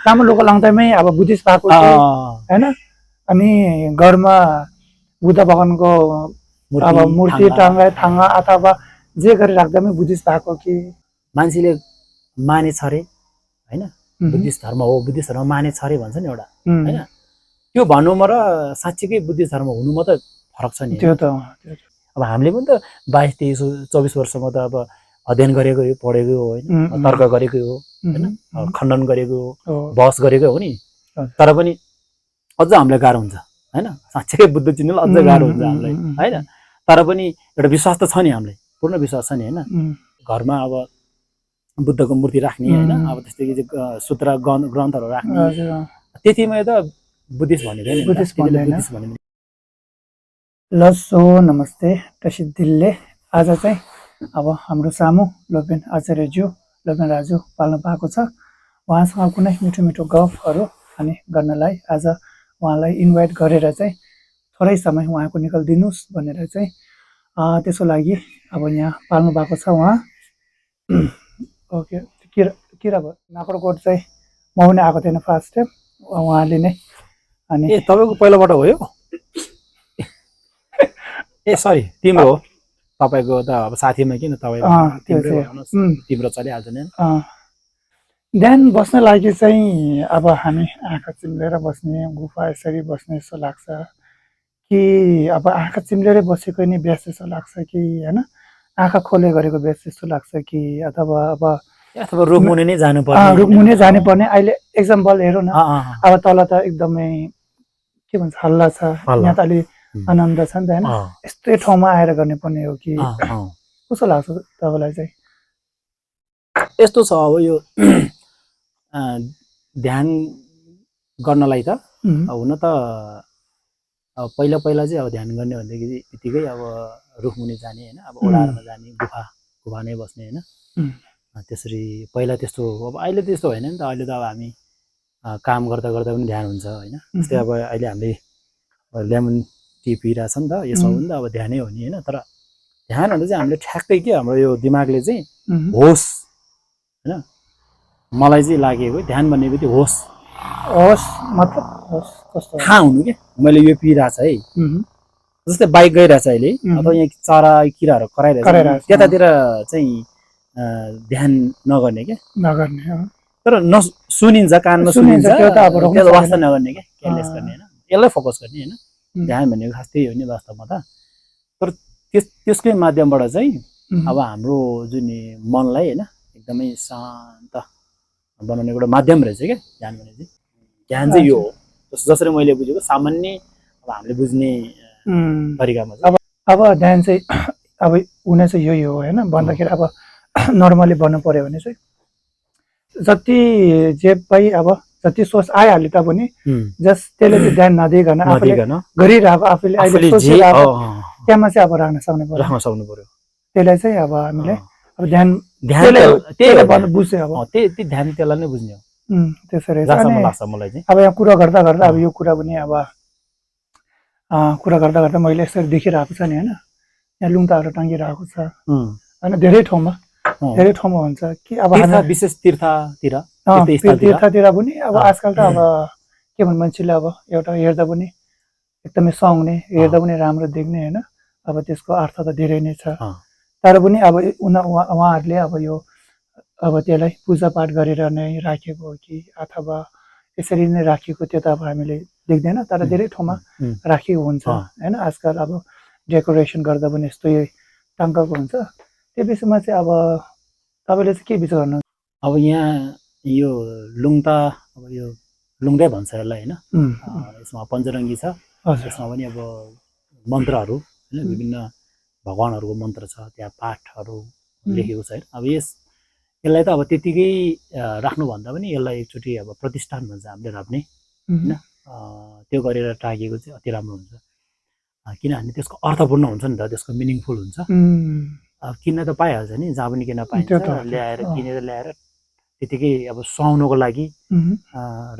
लामो लोकलाङ्गमै अब बुद्धिस्ट भएको हैन अनि घरमा बुद्ध भगवानको अब मूर्ति टाङ्गा अथवा जे गरी राख्दामै बुद्धिस्ट भएको कि मान्छेले माने छ रे हैन बुद्धिस्ट धर्म हो बुद्धिस्ट धर्म माने छ रे भन्छ नि एउटा हैन त्यो भन्नुमा र साच्चीकै बुद्धिस्ट धर्म हुनुमा त फरक छ नि त्यो त अब हामीले पनि त 22 23 24 वर्षमा त अब अध्ययन गरेको हो पढेको हो हैन तर्क गरेको हो हैन खण्डन गरेको हो बहस गरेको हो नि तर पनि अझ हामीलाई गाह्रो हुन्छ हैन साच्चै बुद्ध चिन्नुलाई अझ गाह्रो हुन्छ हामीलाई हैन तर पनि एउटा विश्वास त छ नि हामीलाई पूर्ण विश्वास छ नि हैन घरमा अब बुद्धको मूर्ति राख्ने हैन अब त्यस्तै सूत्र ग्रन्थहरु राख्ने त्यतिमै त बुद्धिस्ट भनेको नि बुद्धिस्ट भनेको ल सो नमस्ते प्रसिद्ध दिलले आज चाहिँ अब हाम्रो सामु लोपेन आचार्यज्यू लोपेन राजु पाल्नु भएको छ उहाँसँग कुनै मिठो मिठो गफहरु अनि गर्नलाई आज उहाँलाई इन्भाइट गरेर चाहिँ थोरै समय उहाँको निकाल्दिनुस् भनेर चाहिँ त्यसको लागि अब यहाँ पाल्नु भएको छ उहाँ ओके किरा भयो नाकरकोट चाहिँ म पनि आएको थिएन फर्स्ट टाइम उहाँले नै अनि ए तपाईको पहिलाबाट हो यो ए सरी तिम्रो हो तपाईको त अब साथीमा किन तपाईको तिम्रो चलिहाल्छ नि ध्यान बस्न लागि चाहिँ अब हामी आँखा चिम्लेर बस्ने गुफा यसरी बस्ने जस्तो लाग्छ कि अब आँखा चिम्लेर बसेको नि बेस जस्तो लाग्छ कि हैन आँखा खोले गरेको बेस जस्तो लाग्छ कि अथवा रुखमुनि नै जानुपर्ने रुखमुनि जानुपर्ने अहिले एक्जाम्पल हेरौँ न अब तल त एकदमै के भन्छ हल्ला छ यहाँ त अलि आनन्द छ नि त हैन यस्तै ठाउँमा आएर गर्ने पर्ने हो कि कस्तो लाग्छ तपाईलाई चाहिँ यस्तो छ अब यो ध्यान गर्नलाई त हुन त अब पहिला चाहिँ अब ध्यान गर्ने बित्तिकै अब रुखमुनि जाने हैन अब ओडारमा जाने गुफा नै बस्ने हैन त्यसरी पहिला त्यस्तो अब अहिले त्यस्तो होइन नि त अहिले त अब हामी काम गर्दा पनि ध्यान हुन्छ हैन जस्तै अब अहिले हामीले लेमन टी पिइरा छ नि त यसमा पनि त अब ध्यानै हो नि हैन तर ध्यान भन्दा चाहिँ हामीले ठ्याक्कै के हाम्रो यो दिमागले चाहिँ होस हैन मलाई चाहिँ लागेको ध्यान भनेको चाहिँ होस मतलब होस कस्तो थाहा हुनु के मैले यो पिइरा छ है जस्तै बाइक गइरा छ अहिले अथवा यहाँ चरा किराहरु कराइरहेछ त्यतातिर चाहिँ ध्यान नगर्ने के तर सुनिन्छ कानमा सुनिन्छ त्यो त अब वास्ता नगर्ने के केयरलेस गर्ने हैन यसलाई फोकस गर्ने हैन ध्यान भनेको खास त्यही हो नि वास्तवमा त तर त्यसकै माध्यमबाट चाहिँ अब हाम्रो जुन मनलाई हैन एकदमै शान्त बनाउने एउटा माध्यम रहेछ के ध्यान भने चाहिँ ध्यान चाहिँ यो हो जसरी मैले बुझेको सामान्य अब हामीले बुझ्ने तरिकामा चाहिँ अब ध्यान चाहिँ अब हुने चाहिँ यही हो हैन भन्दाखेरि अब नर्मली भन्नु पर्यो भने चाहिँ जति जे पाइ अब जति सोच आइहाल्यो तापनि जस्ट त्यसले चाहिँ ध्यान नदिइकन आफूले गरिरहेको आफूले अहिले सोचिरहेको त्यहाँमा चाहिँ अब राख्न सक्नु पर्यो त्यसलाई चाहिँ अब हामीले अब ध्यान त्यसले भन्नु बुझ्यो अब त्यही ध्यान त्यसलाई नै बुझ्ने हो त्यसरी लाग्छ मलाई चाहिँ अब यहाँ कुरा गर्दा अब यो कुरा पनि अब कुरा गर्दा मैले यसरी देखिरहेको छ नि हैन यहाँ लुङ्ताहरू टाङ्गिरहेको छ हैन धेरै ठाउँमा हुन्छ कि अब विशेष तीर्थतिर पनि अब आजकल त अब के भन्नु मान्छेले अब एउटा हेर्दा पनि एकदमै सुहाउने हेर्दा पनि राम्रो देख्ने हैन अब त्यसको अर्थ त धेरै नै छ तर पनि अब उहाँहरूले अब यो अब त्यसलाई पूजापाठ गरेर नै राखेको हो कि अथवा यसरी नै राखेको त्यो त अब हामीले देख्दैन तर धेरै ठाउँमा राखेको हुन्छ हैन आजकल अब डेकोरेसन गर्दा पनि यस्तै टाङ्काको हुन्छ त्यो विषयमा चाहिँ अब तपाईले चाहिँ के विचार गर्नुहुन्छ अब यहाँ यो लुङ्ता अब यो लुङ्दै भन्छ यसलाई हैन यसमा पञ्चरङ्गी छ यसमा पनि अब मन्त्रहरू हैन विभिन्न भगवानहरूको मन्त्र छ त्यहाँ पाठहरू लेखेको छ हैन अब यसलाई त अब त्यतिकै राख्नु भन्दा पनि यसलाई एकचोटि अब प्रतिष्ठान भन्छ हामीले राख्ने हैन त्यो गरेर टाकेको चाहिँ अति राम्रो हुन्छ किनभने त्यसको अर्थपूर्ण हुन्छ नि त त्यसको मिनिङफुल हुन्छ किन्न त पाइहाल्छ नि जहाँ पनि किन्न पाइन्छ किनेर ल्याएर त्यतिकै अब सुहाउनको लागि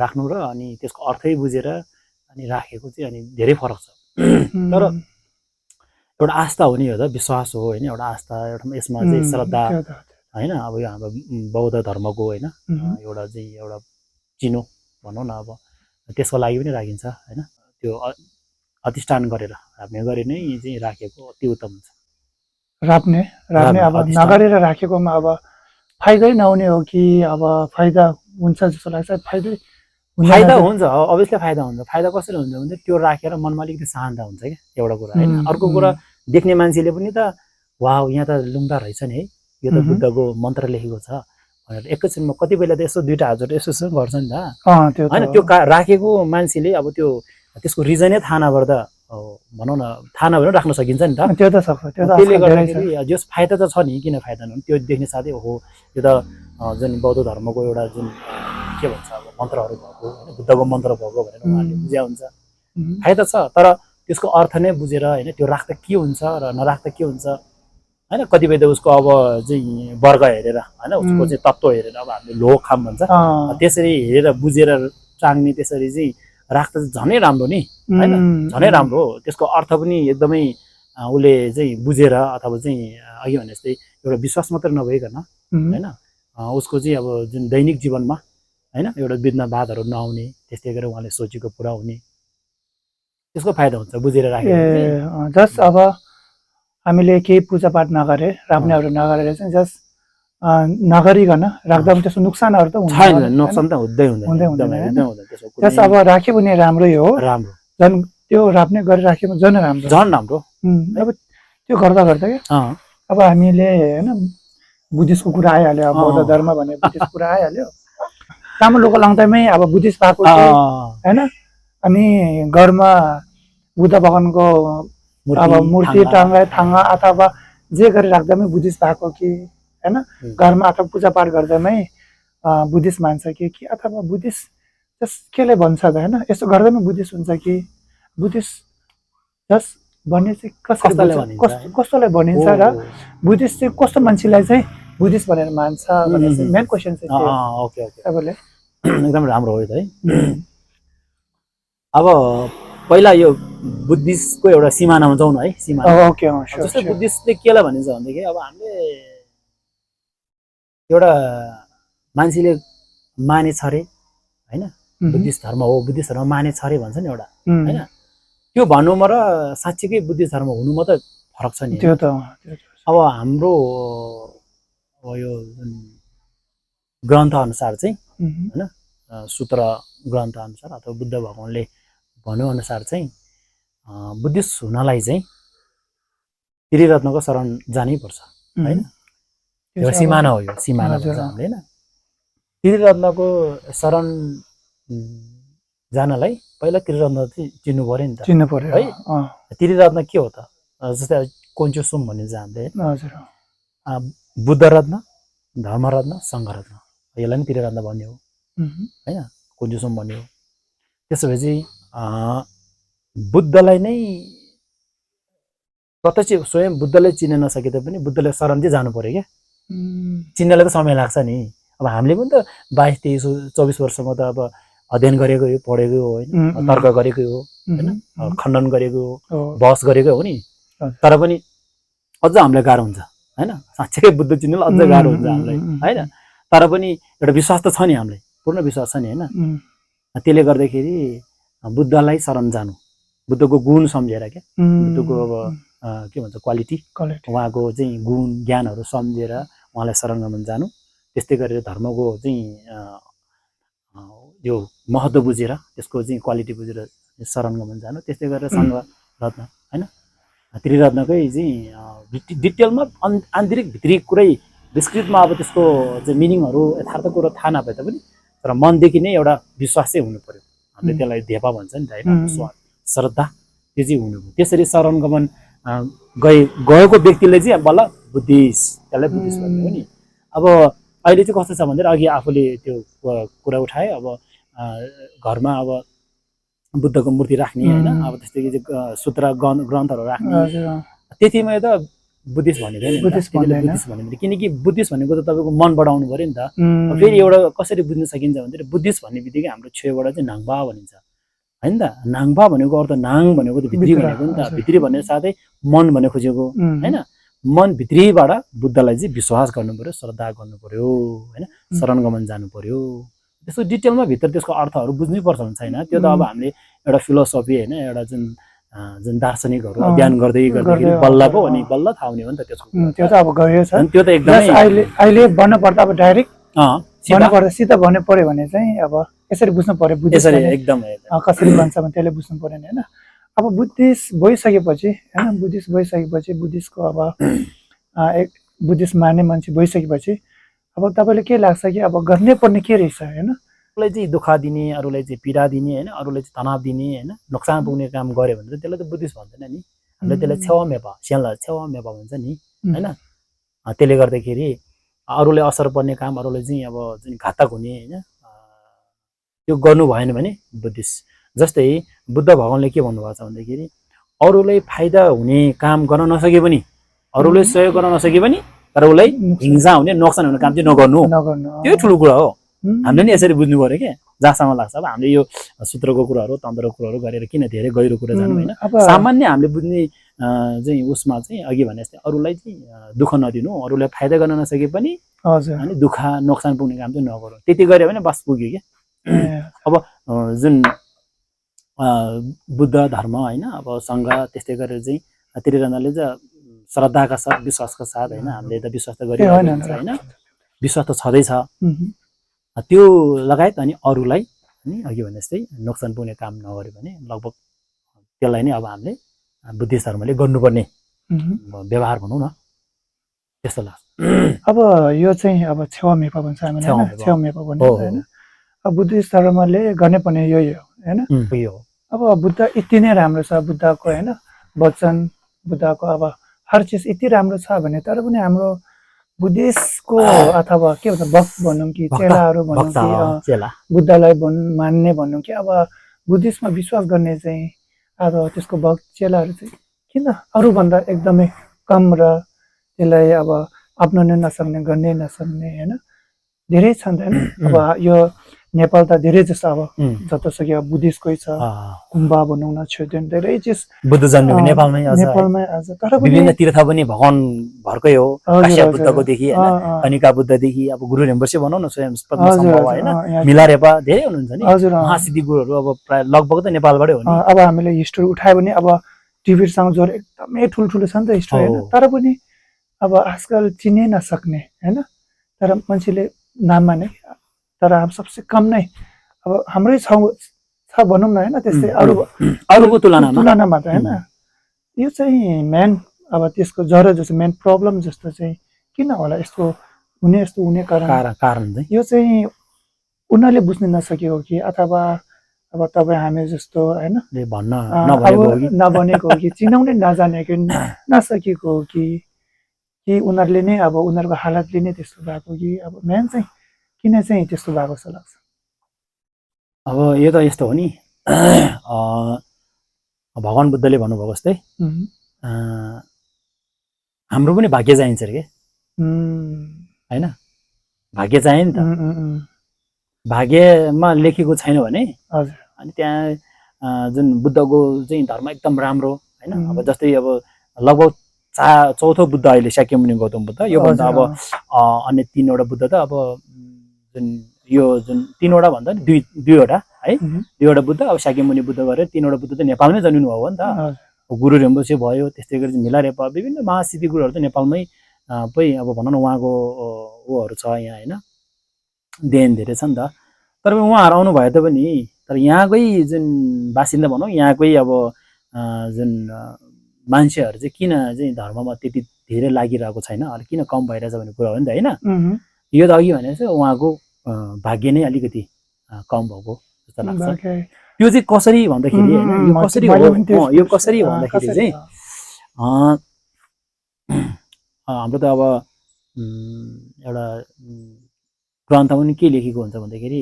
राख्नु र अनि त्यसको अर्थै बुझेर अनि राखेको चाहिँ अनि धेरै फरक छ तर एउटा आस्था हो नि हो त विश्वास हो हैन एउटा आस्था एउटा यसमा चाहिँ श्रद्धा हैन अब यो हाम्रो बौद्ध धर्मको हैन एउटा चाहिँ एउटा चिनो भनौँ न अब त्यसको लागि पनि राखिन्छ हैन त्यो अधिष्ठान गरेर राख्ने गरी नै चाहिँ राखेको अति उत्तम हुन्छ राप्ने अब नगरेर राखेकोमा अब फाइदै नहुने हो कि अब फाइदा हुन्छ जस्तो लाग्छ फाइदा हुन्छ अभियसली फाइदा हुन्छ फाइदा कसरी हुन्छ भने त्यो राखेर मनमा अलिकति शान्त हुन्छ क्या एउटा कुरा हैन अर्को कुरा देख्ने मान्छेले पनि त वाउ यहाँ त लुङ्गा रहेछ नि है यो त बुद्धको मन्त्र लेखेको छ भनेर एकैछिनमा कति बेला त यसो दुईटा हात जोडेर यसो गर्छ नि त हैन त्यो राखेको मान्छेले अब त्यो त्यसको रिजनै थाहा नभएर त भनौँ न थाहा नभएर राख्न सकिन्छ नि त त्यो त सक्छ त्यो त त्यसले गर्दाखेरि जस फाइदा त छ नि किन फाइदा नहुने त्यो देख्ने साथै हो यो त जुन बौद्ध धर्मको एउटा जुन के भन्छ अब मन्त्रहरू भएको हैन बुद्धको मन्त्र भएको भनेर उहाँले बुझ्या हुन्छ फाइदा छ तर त्यसको अर्थ नै बुझेर हैन त्यो राख्दा के हुन्छ र नराख्दा के हुन्छ हैन कतिपय त उसको अब चाहिँ वर्ग हेरेर हैन उसको चाहिँ तत्त्व हेरेर अब हामीले लोह खाम भन्छ त्यसरी हेरेर बुझेर चाङ्ने त्यसरी चाहिँ राख्दा झनै राम्रो नि हैन झनै राम्रो हो त्यसको अर्थ पनि एकदमै उसले चाहिँ बुझेर अथवा चाहिँ अघि भने जस्तै एउटा विश्वास मात्र नभइकन हैन उसको चाहिँ अब जुन दैनिक जीवनमा हैन एउटा विघ्नबाधहरू नआउने त्यस्तै गरेर उहाँले सोचेको पुरा हुने त्यसको फाइदा हुन्छ बुझेर राखेको जस्ट अब हामीले केही पूजापाठ नगरे राख्नेहरू नगरेर चाहिँ जस्ट नगरिकन राख्दा पनि त्यसको नोक्सानहरू त छैन नोक्सान त हुँदैन जस्ट अब राख्यो भने राम्रै हो राम्रो झन् त्यो राख्ने गरेर राख्यो भने झन् राम्रो अब त्यो गर्दा क्या अब हामीले हैन बुद्धिस्टको कुरा आइहाल्यो अब बौद्ध धर्म भने बुद्धिस्ट कुरा आइहाल्यो तामाङ लोकल लङतामै अब बुद्धिस्ट भएको हैन अनि घरमा बुद्ध भगवानको अब मूर्ति टाङ्गा अथवा जे गरी राख्दामै बुद्धिस्ट भएको कि हैन घरमा अथवा पूजापाठ गर्दामै बुद्धिस्ट मान्छ कि अथवा बुद्धिस्ट जस केले भन्छ त हैन यसो गर्दामै बुद्धिस्ट हुन्छ कि बुद्धिस्ट जस भन्ने चाहिँ कस्तोलाई भनिन्छ र बुद्धिस्ट चाहिँ कस्तो मान्छेलाई चाहिँ बुद्धिस्ट भनेर मान्छ भन्ने चाहिँ मेन क्वेसन चाहिँ ओके तपाईले एकदम राम्रो हो है अब पहिला यो बुद्धिस्टको एउटा सिमानामा जाउँ न है सिमाना ओके जस्तै बुद्धिस्टले केलाई भनिन्छ भनेदेखि अब हामीले एउटा मान्छेले मानेछ अरे हैन बुद्धिस्ट धर्म हो बुद्धिस्ट धर्म मानेछ अरे भन्छ नि एउटा हैन त्यो भन्नुमा र साँच्चीकै बुद्धिस्ट धर्म हुनुमा त फरक छ नि त्यो त अब हाम्रो यो जुन ग्रन्थ अनुसार चाहिँ हैन सूत्र ग्रन्थ अनुसार अथवा बुद्ध भगवानले भन्नु अनुसार चाहिँ बुद्धिस्ट हुनलाई चाहिँ त्रिरत्नको शरण जानै पर्छ हैन यो सिमाना हो यो सिमाना भन्छ हामीले हैन त्रिरत्नको शरण जानलाई पहिला त्रिरत्न चिन्नु पर्यो नि त चिन्नु पर्यो है त्रिरत्न के हो त जस्तै कोन्चुसुम भनिन्छ हामीले हजुर बुद्ध रत्न धर्मरत्न सङ्घरत्न यसलाई पनि त्रिरत्न भन्ने हो हैन कोन्चुसुम भन्ने हो त्यसो भए चाहिँ बुद्धलाई नै प्रत्यक्ष स्वयं बुद्धले चिन्न नसके तापनि बुद्धले शरण चाहिँ जानु पर्यो क्या चिन्नलाई त समय लाग्छ नि अब हामीले पनि त 22-23-24 वर्षमा त अब अध्ययन गरेको हो पढेको हो हैन तर्क गरेको हो हैन खण्डन गरेको हो बहस गरेको हो नि तर पनि अझ हामीलाई गाह्रो हुन्छ हैन साँच्चै बुद्ध चिन्नलाई अझ गाह्रो हुन्छ हामीलाई हैन तर पनि एउटा विश्वास त छ नि हामीलाई पूर्ण विश्वास छ नि हैन त्यसले गर्दाखेरि बुद्धलाई शरण जानु बुद्धको गुण सम्झेर क्या बुद्धको अब के भन्छ क्वालिटी उहाँको चाहिँ गुण ज्ञानहरू सम्झेर उहाँलाई शरण गमन जानु त्यस्तै गरेर धर्मको चाहिँ यो महत्त्व बुझेर त्यसको चाहिँ क्वालिटी बुझेर शरण गमन जानु त्यस्तै गरेर सङ्घ रत्न हैन त्रिरत्नकै चाहिँ डिटेलमा आन्तरिक भित्री कुरै विस्तृतमा अब त्यसको चाहिँ मिनिङहरू यथार्थ कुरो थाहा नभए तापनि तर मनदेखि नै एउटा विश्वास चाहिँ हुनु पर्यो हामीले त्यसलाई धेपा भन्छ नि त हैन श्रद्धा त्यो चाहिँ हुनु पर्यो त्यसरी शरण गमन गएको व्यक्तिले चाहिँ बल्ल बुद्धिस्ट त्यसलाई बुद्धिस्ट भन्ने हो नि अब अहिले चाहिँ कस्तो छ भन्दा अघि आफूले त्यो कुरा उठाए अब घरमा अब बुद्धको मूर्ति राख्ने हैन अब त्यस्तै सूत्र ग्रन्थहरू राख्ने त्यतिमै त बुद्धिस्ट भनेको नि बुद्धिस्ट भन्ने किनकि बुद्धिस्ट भनेको त तपाईँको मन बढाउनु पर्यो नि त फेरि एउटा कसरी बुझ्न सकिन्छ भन्दाखेरि बुद्धिस्ट भन्ने बित्तिकै हाम्रो छेउबाट चाहिँ नाङबा भनिन्छ हैन त नाङबा भनेको अर्थ नाङ भनेको त भित्री भनेको नि त भित्री भन्ने साथै मन भने खोजेको हैन मन भित्रीबाट बुद्धलाई चाहिँ विश्वास गर्नु पर्यो श्रद्धा गर्नु पर्यो हैन शरण गमन जानु पर्यो त्यसको डिटेलमा भित्र त्यसको अर्थहरू बुझ्नै पर्छ भने छैन। त्यो त अब हामीले एउटा फिलोसफी होइन, एउटा जुन दार्शनिकहरू अध्ययन गर्दाखेरि बल्ल पो अनि बल्ल थाहा हुने हो नि त त्यसको। त्यो त अब गयो छ, त्यो त एकदमै अहिले भन्नु पर्दा अब डाइरेक्ट भन्नु पर्दा सिधा भन्नु पर्यो भने चाहिँ अब यसरी बुझ्नु पर्यो, यसरी एकदमै कसरी बन्छ भने त्यसले बुझ्नु पर्यो नि होइन। अब बुद्धिस्ट भइसकेपछि होइन, बुद्धिस्टको अब एक बुद्धिस्ट मान्ने मान्छे भइसकेपछि अब तपाईँले के लाग्छ कि अब गर्नै पर्ने के रहेछ होइन? अरूलाई चाहिँ दुःख दिने, अरूलाई चाहिँ पीडा दिने होइन, अरूलाई चाहिँ तनाव दिने होइन, नोक्सान पुग्ने काम गऱ्यो भने त्यसलाई त बुद्धिस्ट भन्दैन नि, हामीले त्यसलाई छेवा मेपा भन्छ नि होइन। त्यसले गर्दाखेरि अरूलाई असर पर्ने काम, अरूलाई चाहिँ अब जुन घातक हुने होइन त्यो गर्नु भएन भने बुद्धिस्ट। जस्तै बुद्ध भगवानले के भन्नुभएको छ भन्दाखेरि अरूलाई फाइदा हुने काम गर्न नसके पनि, अरूलाई सहयोग गर्न नसके पनि तर उसलाई हिंसा हुने, नोक्सान हुने काम चाहिँ नगर्नु, त्यो ठुलो कुरा हो। हामीले नि यसरी बुझ्नु पर्यो क्या, जहाँसम्म लाग्छ। अब हामीले यो सूत्रको कुराहरू, तन्त्रको कुराहरू गरेर किन धेरै गहिरो कुरा जानु होइन। सामान्य हामीले बुझ्ने चाहिँ उसमा चाहिँ अघि भने जस्तै अरूलाई चाहिँ दुःख नदिनु, अरूलाई फाइदा गर्न नसके पनि अनि दुःख नोक्सान पुग्ने काम चाहिँ नगरौँ, त्यति गऱ्यो भने बस पुग्यो क्या। अब जुन बुद्ध धर्म होइन, अब सङ्घ त्यस्तै गरेर चाहिँ त्रिरत्नले चाहिँ श्रद्धाका साथ, विश्वासका साथ होइन, हामीले त विश्वास त गरिरहेको हुन्छ होइन, विश्वास त छँदैछ त्यो लगायत। अनि अरूलाई अनि अघि भने जस्तै नोक्सान पुग्ने काम नगऱ्यो भने लगभग त्यसलाई नै अब हामीले बुद्धिस्ट धर्मले गर्नुपर्ने व्यवहार भनौँ न, त्यस्तो लाग्छ। अब यो चाहिँ अब छेवामेपा भन्छ हामीले होइन, छेवामेपा भन्ने होइन। अब बुद्धिस्ट धर्मले गर्नै पर्ने यही हो होइन। अब बुद्ध यति नै राम्रो छ, बुद्धको होइन वचन, बुद्धको अब हर चिज यति राम्रो छ भने तर पनि हाम्रो बुद्धिस्टको अथवा के भन्छ भक्त भनौँ कि चेलाहरू भनौँ कि बुद्धलाई मान्ने भनौँ कि अब बुद्धिस्टमा विश्वास गर्ने चाहिँ अब त्यसको भक्त चेलाहरू चाहिँ किन अरूभन्दा एकदमै कम र त्यसलाई अब अप्नाउन नसक्ने, गर्नै नसक्ने होइन धेरै छन् होइन। अब यो नेपाल त धेरै जस्तो अब जतासुकै बुद्धिस्टकै छ, गुम्बा भनौँ न, छेउदेन धेरै चिज बुद्ध जन्मेको नेपालमै आज तर विभिन्न तीर्थ पनि भगवान भरकै हो, काश्यप बुद्धकोदेखि होइन, कनिका बुद्धदेखि अब गुरु रिम्पोछे भनौँ न, स्वयं पद्मसम्भव होइन, मिलारेपा धेरै हुनुहुन्छ नि, महासिद्धि गुरुहरू अब प्राय लगभग त नेपालबाटै हो नि। अब हामीले हिस्ट्री उठायो भने अब टिबेटसँग जोड एकदमै ठुल्ठुलो छ नि त हिस्ट्री होइन, तर पनि अब आजकल चिनै नसक्ने होइन, तर मान्छेले नाममा नै तर अब सबसे कम नै अब हाम्रै छ भनौँ न होइन, त्यस्तै अरूको तुलनामा त होइन। यो चाहिँ मेन अब त्यसको जरो जस्तो मेन प्रब्लम जस्तो चाहिँ किन होला यस्तो हुने कारण चाहिँ यो चाहिँ उनीहरूले बुझ्न नसकेको कि अथवा अब तपाईँ हामी जस्तो होइन नभनेको हो कि चिनाउनै नजानेको नसकेको हो कि उनीहरूले नै अब उनीहरूको हालतले नै त्यस्तो भएको कि अब मेन चाहिँ किन चाहिँ त्यस्तो भएको जस्तो लाग्छ? अब यो त यस्तो हो नि, भगवान बुद्धले भन्नुभएको जस्तै हाम्रो पनि भाग्य चाहिन्छ अरे के होइन, भाग्य चाहियो नि त। भाग्यमा लेखेको छैन भने अनि त्यहाँ जुन बुद्धको चाहिँ धर्म एकदम राम्रो होइन। अब जस्तै अब लगभग चौथो बुद्ध अहिले शाक्यमुनि गौतम बुद्ध, योभन्दा अब अन्य 3वटा बुद्ध त अब जुन 3वटा भन्दा नि दुईवटा है, 2वटा बुद्ध अब शाक्यमुनि बुद्ध गरेर 3वटा बुद्ध त नेपालमै जन्मिनु भएको हो नि त। गुरु रिम्पोछे भयो, त्यस्तै गरी मिलारेपा, विभिन्न महासिद्धि गुरुहरू त नेपालमै पै अब भनौँ न उहाँको ऊहरू छ यहाँ होइन, देन धेरै छ नि त। तर उहाँहरू आउनु भए तापनि तर यहाँकै जुन बासिन्दा भनौँ, यहाँकै अब जुन मान्छेहरू चाहिँ किन चाहिँ धर्ममा त्यति धेरै लागिरहेको छैन, अलिक किन कम भइरहेछ भन्ने कुरा हो नि त होइन। यो त अघि भने चाहिँ उहाँको भाग्य नै अलिकति कम भएको जस्तो लाग्छ। त्यो चाहिँ कसरी भन्दाखेरि होइन, यो कसरी भन्दाखेरि चाहिँ हाम्रो त अब एउटा ग्रन्थमा पनि के लेखेको हुन्छ भन्दाखेरि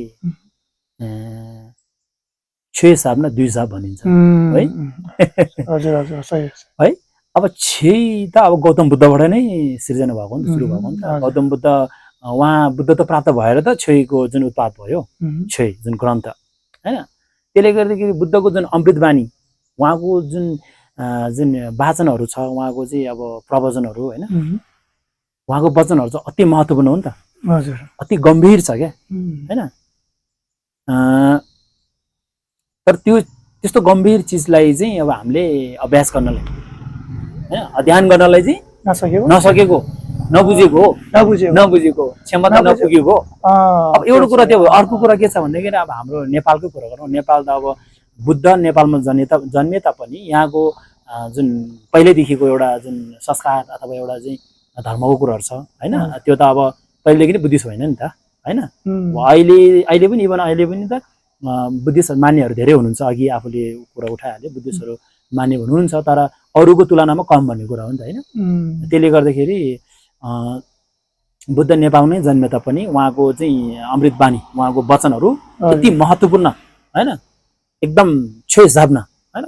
6 साप न 2 साप भनिन्छ है। है अब 6 त अब गौतम बुद्धबाट नै सिर्जना भएको नि त, सुरु भएको नि त। गौतम बुद्ध उहाँ बुद्ध त प्राप्त भएर त 6को जुन उत्पाद भयो, 6 जुन ग्रन्थ होइन, त्यसले गर्दाखेरि बुद्धको जुन अमृत बानी, उहाँको जुन वाचनहरू छ, उहाँको चाहिँ अब प्रवचनहरू होइन, उहाँको वचनहरू चाहिँ अति महत्त्वपूर्ण हो नि त, अति गम्भीर छ क्या होइन। तर त्यो त्यस्तो गम्भीर चिजलाई चाहिँ अब हामीले अभ्यास गर्नलाई हैन अध्ययन गर्नलाई चाहिँ नसकेको नबुझेको क्षमता नपुगेको अब एउटा कुरा त्यो अर्को कुरा के छ भन्दाखेरि अब हाम्रो नेपालकै कुरा गरौँ नेपाल त अब बुद्ध नेपालमा जन्मे तापनि यहाँको जुन पहिलेदेखिको एउटा जुन संस्कार अथवा एउटा चाहिँ धर्मको कुराहरू छ हैन त्यो त अब पहिलेदेखि नै बुद्धिस्ट होइन नि त हैन अहिले पनि त बुद्धिस्ट मान्नेहरू धेरै हुनुहुन्छ अघि आफूले कुरा उठाइहाल्यो बुद्धिस्टहरू मान्ने हुनुहुन्छ तर अरूको तुलनामा कम भन्ने कुरा हो नि त हैन त्यसले गर्दाखेरि बुद्ध नेपालमै जन्मे तापनि उहाँको चाहिँ अमृतबाणी उहाँको वचनहरू यति महत्त्वपूर्ण हैन एकदम छेजाब्न हैन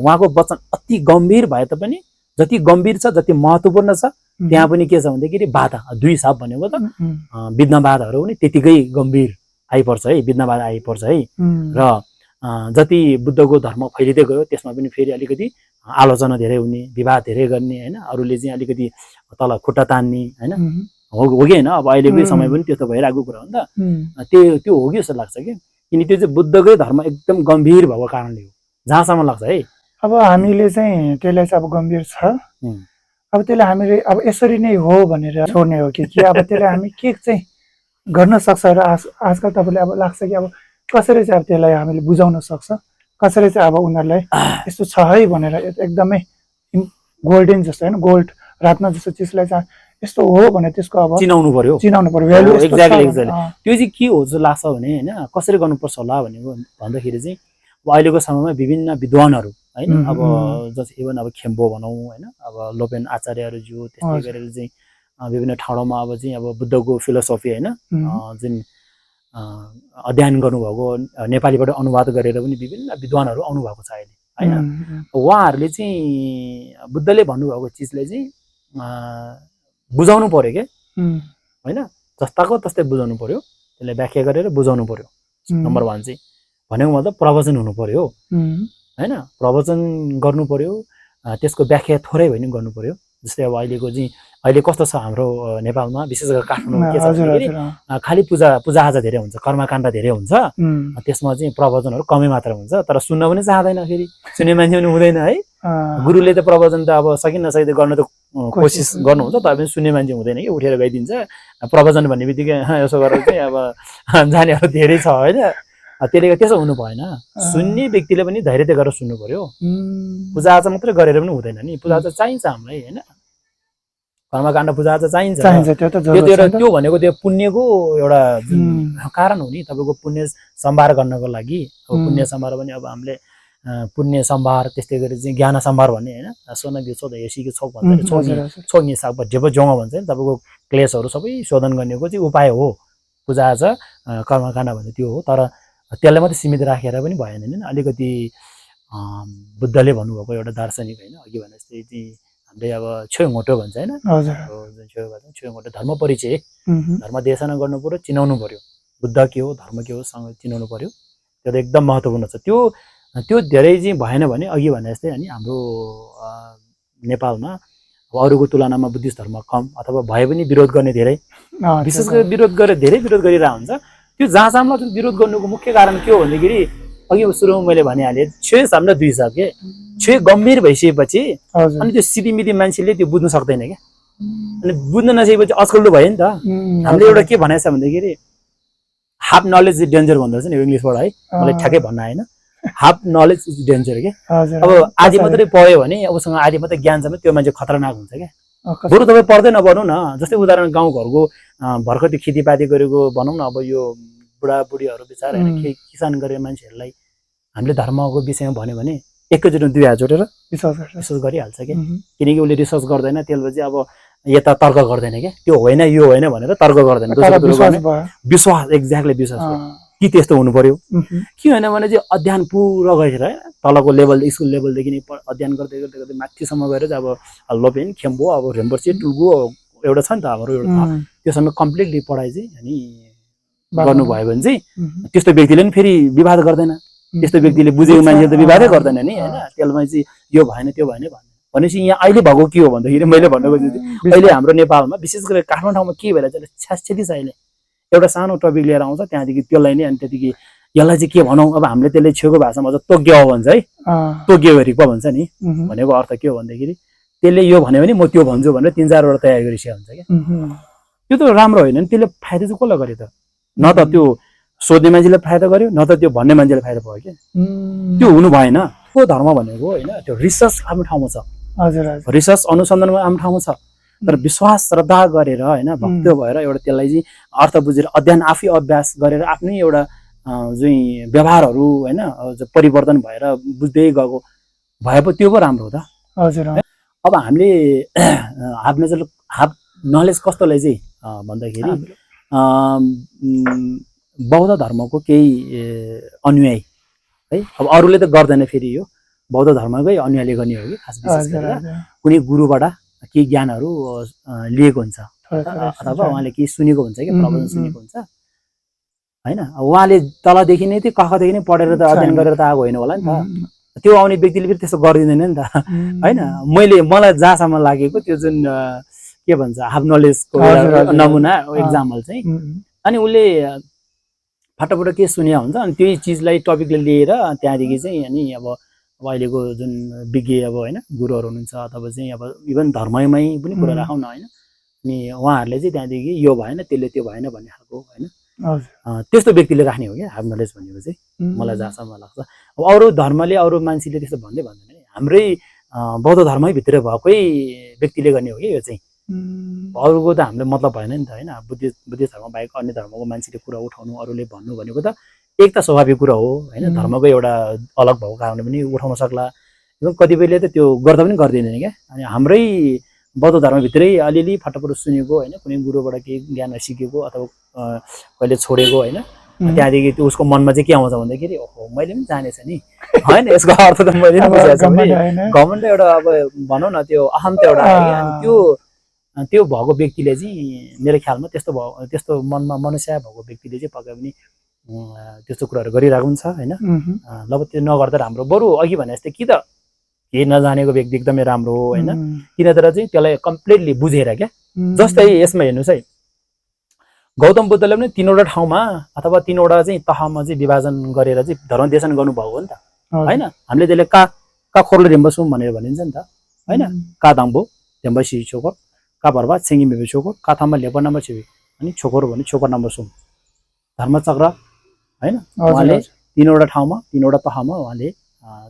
उहाँको वचन अति गम्भीर भए तापनि जति गम्भीर छ जति महत्त्वपूर्ण छ त्यहाँ पनि के छ भन्दाखेरि बाधा दुई साप भनेको त विद्वानवादहरू पनि त्यतिकै गम्भीर आइपर्छ है विद्वानवाद आइपर्छ है र जति बुद्धको धर्म फैलिँदै गयो त्यसमा पनि फेरि अलिकति आलोचना धेरै हुने विवाद धेरै गर्ने हैन अरूले चाहिँ अलिकति तल खुट्टा तान्ने हैन हो कि होइन अब अहिलेको समय पनि त्यस्तो भइरहेको कुरा हो नि त त्यो हो कि जस्तो लाग्छ कि किन त्यो चाहिँ बुद्धकै धर्म एकदम गम्भीर भएको कारणले हो जहाँसम्म लाग्छ है अब हामीले चाहिँ त्यसलाई चाहिँ अब गम्भीर छ अब त्यसलाई हामीले अब यसरी नै हो भनेर छोड्ने हो कि अब त्यसलाई हामी के चाहिँ गर्न सक्छ र आजकल तपाईँले अब लाग्छ कि अब कसरी चाहिँ अब त्यसलाई हामीले बुझाउन सक्छ कसरी चाहिँ अब उनीहरूलाई यस्तो छ है भनेर एकदमै गोल्डन जस्तो होइन गोल्ड रत्न जस्तो चिजलाई चाहिँ यस्तो हो भने त्यसको अब चिनाउनु पर्यो भ्यालु एक्ज्याक्टली त्यो चाहिँ के हो जस्तो लाग्छ भने होइन कसरी गर्नुपर्छ होला भनेको भन्दाखेरि चाहिँ अहिलेको समयमा विभिन्न विद्वानहरू हैन अब जस्तै इभन अब खेम्बो भनौँ हैन अब लोपेन आचार्यहरू त्यस्तै गरेर चाहिँ विभिन्न ठाउँमा अब चाहिँ अब बुद्धको फिलोसफी हैन जुन अध्ययन गर्नुभएको नेपालीबाट अनुवाद गरेर पनि विभिन्न विद्वानहरू आउनुभएको छ अहिले हैन उहाँहरूले चाहिँ बुद्धले भन्नुभएको चिजलाई चाहिँ बुझाउनु पर्यो के हैन जस्ताको तस्तै बुझाउनु पर्यो त्यसलाई व्याख्या गरेर बुझाउनु पर्यो नम्बर 1 चाहिँ भनेको मतलब प्रवचन हुनु पर्यो हैन प्रवचन गर्नु पर्यो त्यसको व्याख्या थोरै भए पनि गर्नु पर्यो जस्तै अब अहिले कस्तो छ हाम्रो नेपालमा विशेष गरेर काठमाडौँ के छ भन्दाखेरि खाली पूजाआजा धेरै हुन्छ कर्मकाण्ड धेरै हुन्छ त्यसमा चाहिँ प्रवचनहरू कमै मात्रा हुन्छ तर सुन्न पनि चाहदैन फेरि सुन्ने मान्छे पनि हुँदैन है गुरुले त प्रवचन त अब सकिन नसकिँदै गर्न त कोसिस गर्नुहुन्छ तर पनि सुन्ने मान्छे हुँदैन कि उठेर गइदिन्छ प्रवचन भन्ने बित्तिकै यसो गरेर चाहिँ अब जानेहरू धेरै छ होइन त्यसले गर्दा त्यसो हुनु भएन सुन्ने व्यक्तिले पनि धैर्य गरेर सुन्नु पर्यो पूजाआजा मात्रै गरेर पनि हुँदैन नि पूजाआजा चाहिन्छ हामीलाई होइन कर्मकाण्ड पूजाआजा चाहिन्छ त्यो भनेको त्यो पुण्यको एउटा कारण हो नि तपाईँको पुण्य सम्भार गर्नको लागि अब पुण्य सम्भार पनि अब हामीले पुण्य सम्भार त्यस्तै गरी चाहिँ ज्ञान सम्भार भन्ने होइन सोना बिचो हेसीको छोक भन्छ छोक्ने साग जेब जङ भन्छ नि तपाईँको क्लेशहरू सबै शोधन गर्नेको चाहिँ उपाय हो पूजाआजा कर्मकाण्ड भन्ने त्यो हो तर त्यसलाई मात्रै सीमित राखेर पनि भएन नि अलिकति बुद्धले भन्नुभएको एउटा दार्शनिक होइन अघि भने जस्तै चाहिँ हामीले अब छोइङोटो भन्छ होइन छोइङोटो धर्म परिचय धर्म देशना गर्नु पर्यो चिनाउनु पर्यो बुद्ध के हो धर्म के हो सँग चिनाउनु पर्यो त्यो त एकदम महत्त्वपूर्ण छ त्यो धेरै चाहिँ भएन भने अघि भने जस्तै अनि हाम्रो नेपालमा अरूको तुलनामा बुद्धिस्ट धर्म कम अथवा भए पनि विरोध गर्ने धेरै विशेष गरी विरोध गरिरहेको हुन्छ त्यो जहाँसम्म विरोध गर्नुको मुख्य कारण के हो भन्दाखेरि अघि सुरुमा मैले भनिहालेँ छेस हाम्रो दुई छ के छे गम्भीर भइसकेपछि अनि त्यो सिधीमिधी मान्छेले त्यो बुझ्न सक्दैन क्या अनि बुझ्न नसकेपछि अचकल्लो भयो नि त हामीले एउटा के भनेको छ भन्दाखेरि हाफ नलेज इज डेन्जर भन्दो रहेछ नि इङ्ग्लिसबाट है मलाई ठ्याक्कै भन्न आएन हाफ नलेज इज डेन्जर के अब आधी मात्रै पढ्यो भने उसँग आधी मात्रै ज्ञान छ भने त्यो मान्छे खतरनाक हुन्छ क्या बरु तपाईँ पढ्दै नपढ्नु न जस्तै उदाहरण गाउँघरको भर्खर त्यो खेतीपाती गरेको भनौँ न अब यो बुढाबुढीहरू बिचारा होइन किसान गरेर मान्छेहरूलाई हामीले धर्मको विषयमा भन्यो भने एकैचोटि दुई हात जोडेर रिसर्च गरिहाल्छ क्या किनकि उसले रिसर्च गर्दैन त्यसपछि अब यता तर्क गर्दैन क्या त्यो होइन यो होइन भनेर तर्क गर्दैन विश्वास एक्ज्याक्टली विश्वास कि त्यस्तो हुनु पर्यो के होइन भने चाहिँ अध्ययन पुरा गरेर तलको लेभल स्कुल लेभलदेखि नै अध्ययन गर्दै गर्दै गर्दै माथिसम्म गएर चाहिँ अब लोपेन खेम्बो अब रेम्बर्सी टुल्गो एउटा छ नि त हाम्रो एउटा त्योसँग कम्प्लिटली पढाइ चाहिँ अनि गर्नुभयो भने चाहिँ त्यस्तो व्यक्तिले पनि फेरि विवाद गर्दैन त्यस्तो व्यक्तिले बुझेको मान्छेले त विवादै गर्दैन नि होइन त्यसमा चाहिँ यो भएन त्यो भएन भनेपछि यहाँ अहिले भएको के हो भन्दाखेरि मैले भन्नु खोजेको अहिले हाम्रो नेपालमा विशेष गरेर काठमाडौँ ठाउँमा के भइरहेछ छ्यासछेदी छ अहिले एउटा सानो टपिक लिएर आउँछ त्यहाँदेखि त्यसलाई नै अनि त्यतिकै यसलाई चाहिँ के भनौँ, अब हामीले त्यसले छेउको भाषामा अझ तोग्यो भन्छ है, तोग्यो रिक्वा भन्छ नि, भनेको अर्थ के हो भन्दाखेरि त्यसले यो भन्यो भने म त्यो भन्छु भनेर 3-4 वटा तयार गरिसकेको हुन्छ क्या। त्यो त राम्रो होइन नि, त्यसले फाइदा चाहिँ कसलाई गर्यो त? न त त्यो सोध्ने मान्छेले फाइदा गर्यो, न त त्यो भन्ने मान्छेले फाइदा भयो क्या। त्यो हुनु भएन। को धर्म भनेको होइन, त्यो रिसर्च आफ्नो ठाउँमा छ, रिसर्च अनुसन्धानमा आफ्नो ठाउँमा छ, तर विश्वास श्रद्धा गरेर होइन, भक्त भएर एउटा त्यसलाई चाहिँ अर्थ बुझेर अध्ययन आफै अभ्यास गरेर आफ्नै एउटा चाहिँ व्यवहारहरू होइन परिवर्तन भएर बुझ्दै गएको भए पो त्यो पो राम्रो हो त। हजुर। अब हामीले हाफ नलेज कस्तोलाई चाहिँ भन्दाखेरि बौद्ध धर्मको केही अनुयायी है, अब अरूले त गर्दैन, फेरि यो बौद्ध धर्मकै अनुयायीले गर्ने हो कि खास विशेष गरेर कुनै गुरुबाट केही ज्ञानहरू लिएको हुन्छ अथवा उहाँले केही सुनेको हुन्छ कि प्रवचन सुनेको हुन्छ होइन। उहाँले तलदेखि नै त्यो कखदेखि नै पढेर त अध्ययन गरेर त आएको होइन होला नि त। त्यो आउने व्यक्तिले फेरि त्यस्तो गरिदिँदैन नि त होइन। मलाई जहाँसम्म लागेको त्यो जुन के भन्छ हाफ नलेजको नमुना एक्जाम्पल चाहिँ, अनि उसले फाटाफुट के सुन्या हुन्छ अनि त्यही चिजलाई टपिकले लिएर त्यहाँदेखि चाहिँ अनि अब अहिलेको जुन विज्ञ अब होइन गुरुहरू हुनुहुन्छ अथवा चाहिँ अब इभन धर्ममै पनि कुरा राखौँ न होइन, अनि उहाँहरूले चाहिँ त्यहाँदेखि यो भएन त्यसले त्यो भएन भन्ने खालको होइन त्यस्तो व्यक्तिले राख्ने हो क्या हाफ नलेज भनेको चाहिँ, मलाई जहाँसम्म लाग्छ। अब अरू धर्मले अरू मान्छेले त्यस्तो भन्दै भन्दैन, हाम्रै बौद्ध धर्मैभित्र भएकै व्यक्तिले गर्ने हो कि यो चाहिँ। अरूको त हामीलाई मतलब भएन नि त होइन। बुद्धिस्ट धर्म बाहेक अन्य धर्मको मान्छेले कुरा उठाउनु, अरूले भन्नु भनेको त एक त स्वाभाविक कुरा हो होइन, धर्मको एउटा अलग भएको कारणले पनि उठाउन सक्ला, कतिपयले त त्यो गर्दा पनि गर्दैनन् क्या। अनि हाम्रै बौद्ध धर्मभित्रै अलिअलि फटाफट सुनेको होइन, कुनै गुरुबाट केही ज्ञान सिकेको अथवा कहिले छोडेको होइन, त्यहाँदेखि त्यो उसको मनमा चाहिँ के आउँछ भन्दाखेरि ओहो मैले पनि जानेछ नि होइन, यसको अर्थ त मैले पनि बुझेको छु नि। घमण्ड एउटा अब भनौँ न त्यो अहम त एउटा आयो, त्यो भएको व्यक्तिले चाहिँ मेरो ख्यालमा त्यस्तो मनमा मनस्या भएको व्यक्तिले चाहिँ पक्कै पनि त्यस्तो कुराहरू गरिरहेको हुन्छ होइन। ल त्यो नगर्दा राम्रो, बरु अघि भने जस्तै कि त केही नजानेको व्यक्ति एकदमै राम्रो हो होइन, किनतर चाहिँ त्यसलाई कम्प्लिटली बुझेर क्या। जस्तै यसमा हेर्नुहोस् है, गौतम बुद्धले पनि 3वटा ठाउँमा अथवा 3वटा चाहिँ तहमा चाहिँ विभाजन गरेर चाहिँ धर्मदेशन गर्नुभएको हो नि त होइन। हामीले त्यसले का खोर्लो रेम्बसुम भनेर भनिन्छ नि त होइन, का दाम्बो रेम्बा सि छोकर, का बर्बा छेङ्गी मेबे छोकर, का थामा लेपर नम्बर छेबी, अनि छोकर भने छोकर नम्बर सुम धर्मचक्र होइन। उहाँले 3वटा ठाउँमा 3वटा तहमा उहाँले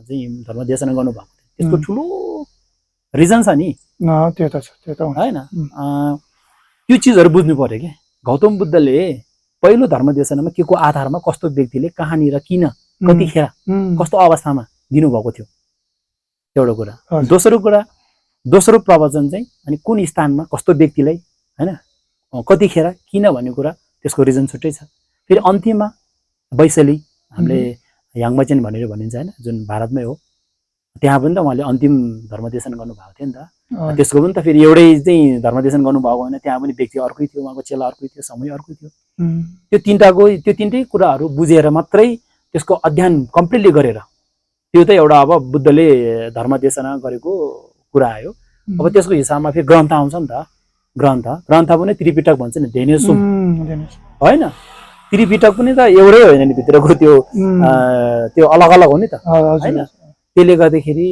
चाहिँ धर्मदेशन गर्नुभएको थियो, त्यसको ठुलो रिजन छ नि त्यो त होइन। त्यो चिजहरू बुझ्नु पर्यो कि गौतम बुद्धले पहिलो धर्मदेशनमा के को आधारमा कस्तो व्यक्तिले कहाँनिर किन कतिखेर कस्तो अवस्थामा दिनुभएको थियो एउटा कुरा। दोस्रो प्रवचन चाहिँ अनि कुन स्थानमा कस्तो व्यक्तिलाई होइन कतिखेर किन भन्ने कुरा त्यसको रिजन छुट्टै छ। फेरि अन्तिममा वैशाली हामीले याङमाचेन भनेर भनिन्छ होइन, जुन भारतमै हो, त्यहाँ पनि त उहाँले अन्तिम धर्मदेशन गर्नुभएको थियो नि त। त्यसको पनि त फेरि एउटै चाहिँ धर्मदेशन गर्नुभएको होइन, त्यहाँ पनि व्यक्ति अर्कै थियो, उहाँको चेला अर्कै थियो, समय अर्कै थियो। त्यो तिनटै कुराहरू बुझेर मात्रै त्यसको अध्ययन कम्प्लिटली गरेर त्यो त एउटा अब बुद्धले धर्मदेशना गरेको कुरा आयो। अब त्यसको हिसाबमा फेरि ग्रन्थ आउँछ नि त, ग्रन्थ पनि त्रिपिटक भन्छ नि, धेनुसुम होइन। त्रिपिटक पनि त एउटै होइन नि, भित्रको त्यो अलग अलग हो नि त होइन। त्यसले गर्दाखेरि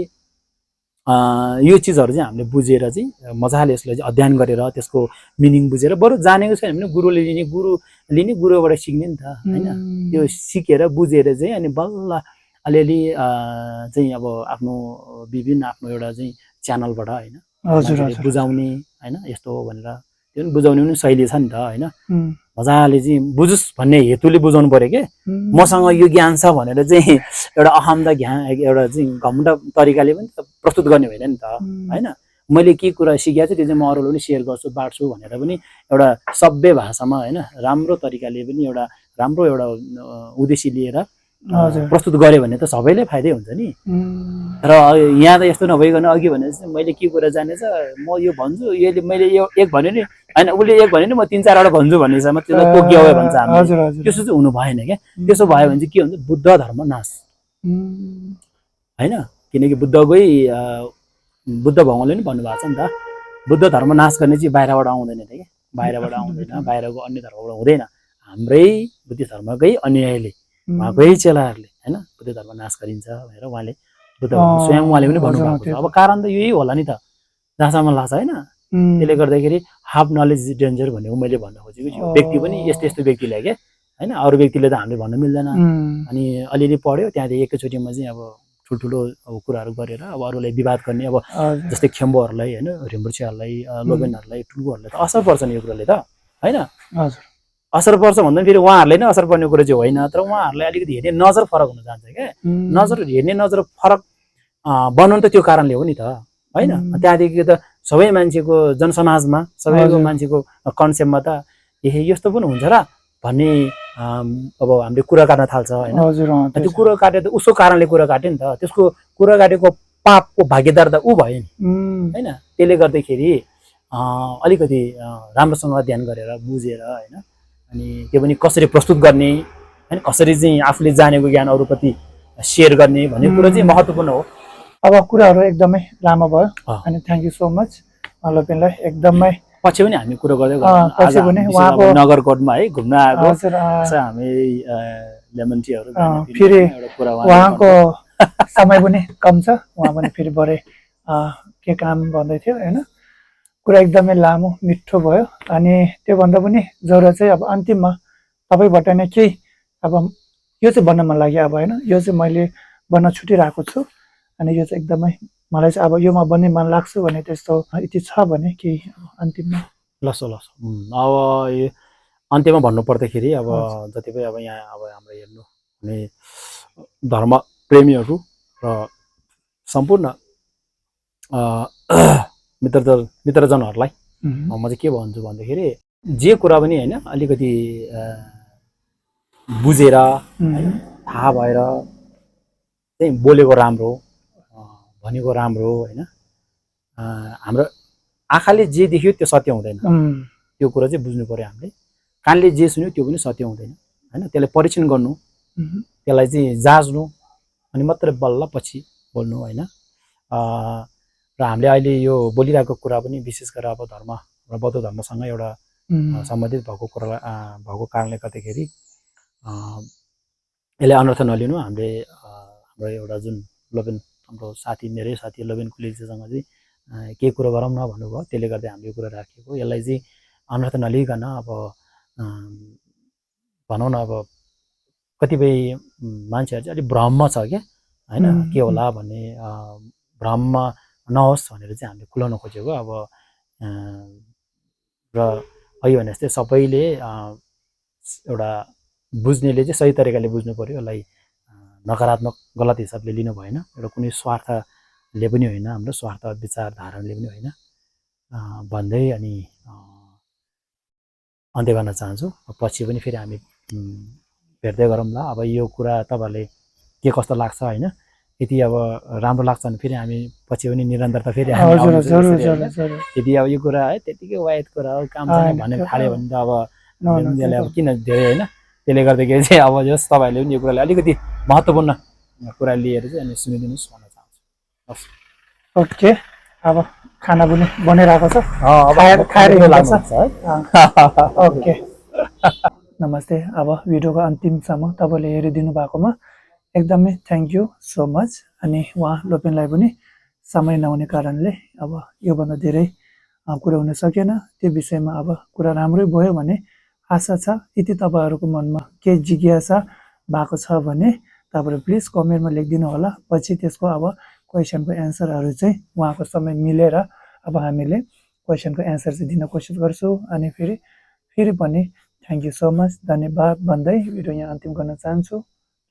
यो चिजहरू चाहिँ हामीले बुझेर चाहिँ मजाले यसलाई चाहिँ अध्ययन गरेर त्यसको मिनिङ बुझेर, बरु जानेको छैन भने गुरुले लिने गुरुबाट सिक्ने नि त होइन। त्यो सिकेर बुझेर चाहिँ अनि बल्ल अलिअलि चाहिँ अब आफ्नो विभिन्न आफ्नो एउटा चाहिँ च्यानलबाट होइन बुझाउने होइन, यस्तो हो भनेर त्यो पनि बुझाउने पनि शैली छ नि त होइन। मजाले चाहिँ बुझोस् भन्ने हेतुले बुझाउनु पर्यो कि मसँग यो ज्ञान छ भनेर चाहिँ एउटा अहम ज्ञान एउटा चाहिँ घमण्ड तरिकाले पनि प्रस्तुत गर्ने होइन नि त होइन। मैले के कुरा सिकेको छु त्यो चाहिँ म अरूलाई पनि सेयर गर्छु बाँड्छु भनेर पनि एउटा सभ्य भाषामा होइन राम्रो तरिकाले पनि एउटा राम्रो एउटा उद्देश्य लिएर प्रस्तुत गऱ्यो भने त सबैले फाइदै हुन्छ नि। र यहाँ त यस्तो नभइकन अघि भने चाहिँ मैले के कुरा जानेछ म यो भन्छु, यसले मैले यो एक भन्यो नि होइन, उसले एक भन्यो नि म 3-4वटा भन्छु भन्ने हिसाबमा त्यसलाई तोक्यो भन्छ हामीले। त्यसो चाहिँ हुनु भएन क्या। त्यसो भयो भने चाहिँ के हुन्छ, बुद्ध धर्म नाश होइन। किनकि बुद्ध भगवानले नि भन्नुभएको छ नि त, बुद्ध धर्म नाश गर्ने चाहिँ बाहिरबाट आउँदैन थियो कि, बाहिरबाट आउँदैन, बाहिरको अन्य धर्मबाट हुँदैन, हाम्रै बुद्धिस्ट धर्मकै अनुयायीले उहाँकै चेलाहरूले होइन बुद्ध धर्म नाश गरिन्छ भनेर उहाँले बुद्ध स्वयं उहाँले पनि भन्नुभएको छ। अब कारण त यही होला नि त जहाँसम्म लाग्छ होइन। त्यसले गर्दाखेरि हाफ नलेज इज डेन्जर भनेको मैले भन्न खोजेको छु। व्यक्ति पनि यस्तो यस्तो व्यक्तिलाई क्या होइन, अरू व्यक्तिले त हामीले भन्न मिल्दैन। अनि अलिअलि पढ्यो त्यहाँदेखि एकैचोटिमा चाहिँ अब ठुल्ठुलो अब कुराहरू गरेर अब अरूलाई विवाद गर्ने, अब जस्तै खेम्बोहरूलाई होइन, रिम्बुछेहरूलाई, लोबेनहरूलाई, टुङ्गोहरूलाई त असर पर्छ नि यो कुराले त होइन। असर पर्छ भन्दा फेरि उहाँहरूलाई नै असर पर्ने कुरो चाहिँ होइन, तर उहाँहरूलाई अलिकति हेर्ने नजर फरक हुन जान्छ क्या। नजर हेर्ने नजर फरक बनाउनु त त्यो कारणले हो नि त होइन। त्यहाँदेखि त सबै मान्छेको जनसमाजमा सबैको मान्छेको कन्सेप्टमा त यस्तो पनि हुन्छ र भन्ने अब हामीले कुरा काट्न थाल्छ होइन। त्यो कुरो काटे त उसको कारणले कुरा काट्यो नि त, त्यसको कुरा काटेको पापको भागीदार त ऊ भयो नि होइन। त्यसले गर्दाखेरि अलिकति राम्रोसँग ध्यान गरेर बुझेर होइन, अनि त्यो पनि कसरी प्रस्तुत गर्ने होइन, कसरी चाहिँ आफूले जानेको ज्ञान अरूप्रति सेयर गर्ने भन्ने कुरो चाहिँ महत्त्वपूर्ण हो। अब कुराहरू एकदमै लामो भयो अनि थ्याङ्क यू सो मच लोपेनलाई। एकदमै पछि पनि हामी कुरो गर्दै गर्छौँ। नगरकोटमा है घुम्न आएको हामी लेमन टीहरू फेरि उहाँको समय पनि कम छ, उहाँ पनि फेरि भरे के काम भन्दै थियो होइन। कुरा एकदमै लामो मिठो भयो अनि त्योभन्दा पनि जरुरत चाहिँ अब अन्तिममा तपाईँबाट नै केही अब यो चाहिँ भन्न मन लाग्यो अब होइन, यो चाहिँ मैले भन्न छुटिरहेको छु अनि यो चाहिँ एकदमै मलाई चाहिँ अब योमा बन्ने मन लाग्छु भने त्यस्तो यति छ भने केही अन्तिममा लसो अब अन्त्यमा भन्नु पर्दाखेरि अब जति पनि अब यहाँ अब हाम्रो हेर्नु हुने धर्म प्रेमीहरू र सम्पूर्ण मित्रजनहरूलाई म चाहिँ के भन्छु भन्दाखेरि जे कुरा पनि होइन अलिकति बुझेर थाहा भएर चाहिँ बोलेको राम्रो, भनेको राम्रो होइन। हाम्रो आँखाले जे देख्यो त्यो सत्य हुँदैन, त्यो कुरा चाहिँ बुझ्नु पर्यो हामीले। कानले जे सुन्यो त्यो पनि सत्य हुँदैन होइन। त्यसलाई परीक्षण गर्नु, त्यसलाई चाहिँ जाँच्नु अनि मात्रै बल्ल पछि बोल्नु होइन। र हामीले अहिले यो बोलिरहेको कुरा पनि विशेष गरेर अब धर्म र बौद्ध धर्मसँग एउटा सम्बन्धित भएको कुरा भएको कारणले गर्दाखेरि यसलाई अनर्थ नलिनु। हामीले हाम्रो एउटा जुन लोबेन हाम्रो साथी, मेरै साथी लोबेन कुलेजीसँग चाहिँ केही कुरो गरौँ न भन्नुभयो, त्यसले गर्दा हामीले यो कुरा राखेको। यसलाई चाहिँ अनर्थ नलिकन अब भनौँ न अब कतिपय मान्छेहरू चाहिँ अलिक भ्रममा छ क्या होइन, के होला भन्ने भ्रममा नहोस् भनेर चाहिँ हामीले खुलाउन खोजेको। अब र अघि भने जस्तै सबैले एउटा बुझ्नेले चाहिँ सही तरिकाले बुझ्नु पर्यो, यसलाई नकारात्मक गलत हिसाबले लिनु भएन, एउटा कुनै स्वार्थले पनि होइन, हाम्रो स्वार्थ विचारधाराले पनि होइन भन्दै अनि अन्त्य गर्न चाहन्छु। पछि पनि फेरि हामी भेट्दै गरौँला। अब यो कुरा तपाईँहरूले के कस्तो लाग्छ होइन, यदि अब राम्रो लाग्छ भने फेरि हामी पछि पनि निरन्तरता फेरि यदि अब यो कुरा है त्यतिकै वायद कुरा हो काम छैन भन्ने थाल्यो भने त अब यसलाई अब किन धेरै होइन। त्यसले गर्दाखेरि चाहिँ अब जस तपाईँहरूले पनि यो कुरालाई अलिकति महत्त्वपूर्ण कुरा लिएर चाहिँ अनि सुनिदिनुहोस् भन्न चाहन्छु। हस् ओके, अब खाना पनि बनिरहेको छ, ओके नमस्ते। अब भिडियोको अन्तिमसम्म तपाईँले हेरिदिनु भएकोमा एकदमै थ्याङ्क यू सो मच। अनि उहाँ लोपेनलाई पनि समय नहुने कारणले अब योभन्दा धेरै कुरा हुन सकेन, त्यो विषयमा अब कुरा राम्रै भयो भने आशा छ। यदि तपाईँहरूको मनमा केही जिज्ञासा भएको छ भने तपाईँहरू प्लिज कमेन्टमा लेखिदिनु होला। पछि त्यसको अब क्वेसनको एन्सरहरू चाहिँ उहाँको समय मिलेर अब हामीले क्वेसनको एन्सर चाहिँ दिन कोसिस गर्छौँ। अनि फेरि पनि थ्याङ्क यू सो मच, धन्यवाद भन्दै भिडियो यहाँ अन्तिम गर्न चाहन्छु।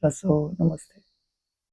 सो नमस्ते।